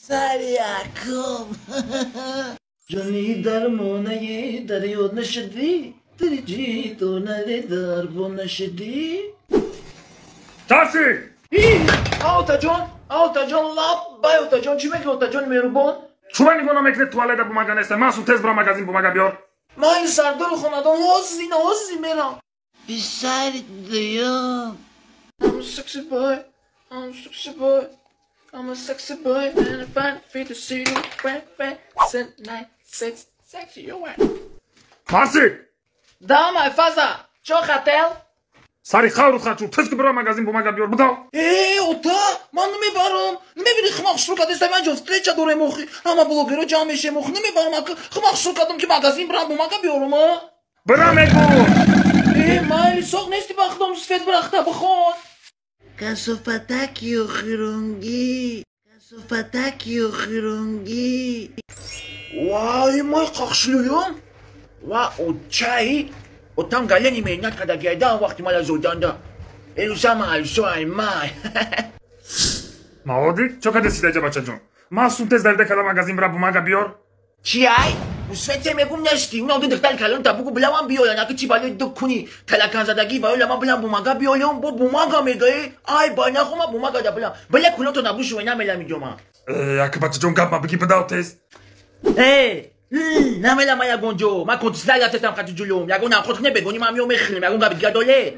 Сари якум. Ҷони дармонаи дарё нашудӣ, тириҷи донаре дарбо нашудӣ. Тарси! Отаҷон, отаҷон, лаббай, отаҷон, чӣ мегӯ, отаҷони меҳрубон? Чура нигоҳ намекунед, туалета бумага неста. Ман тез бира, магазин бумага биёр. Ман сардори хонадон, ҳозир, ҳозир мерам. Писари дуюм. I'm a sexy boy, I'm a sexy boy, I'm a sexy boy, and if I feel to see you, 5, 5, 9, 6, sexy, you are. Тарси! Да, my father, чо хотел? Сари хаврут хачу, тез ки бира, магазин бумага биёр, бидав. Э, ота, ман намебарам. Намебини, химақ шурӯъ кардеста, ман ҷо встреча дорем охи. Ҳама блогерро ҷамъ мешем охи. Намебарам, ака. Химақ шурӯъ кардам, ки магазин бирам, бумага биёрам, а? Бира мегӯ! Э, майли, соқ нести, ба худом свет бирахта, бихон. Касофатаки охирунгӣ. Касофатаки охирунгӣ. Вай, май қақшлуюм. Ва очаи отам галени меҳнат кардагиайда вақти мала зоданда. Элусама алсо аймай. Маоди, чо кадеси даҷа, бачаҷон? Ман сум тез давида када магазин бира, бумага биёр. Чи ай? Усвете мегум нести. Уна ду духтари калон та бугу билавам биёян. Аки чи балои ду куни талаканзадагӣ ва ёла ман билам бумага биёям, бо бумага мегаи. Ай байнахома бумага да билам. Биле куното набушувай намелам иҷома. Э, аки бачаҷон, гап ма биги, бидав тез. Э, намелам ягон ҷо. Ман концлагер тестам хати ҷулум. Ягон нахот не бегони ман миём мехӯрем. Ягон габи дигар доле.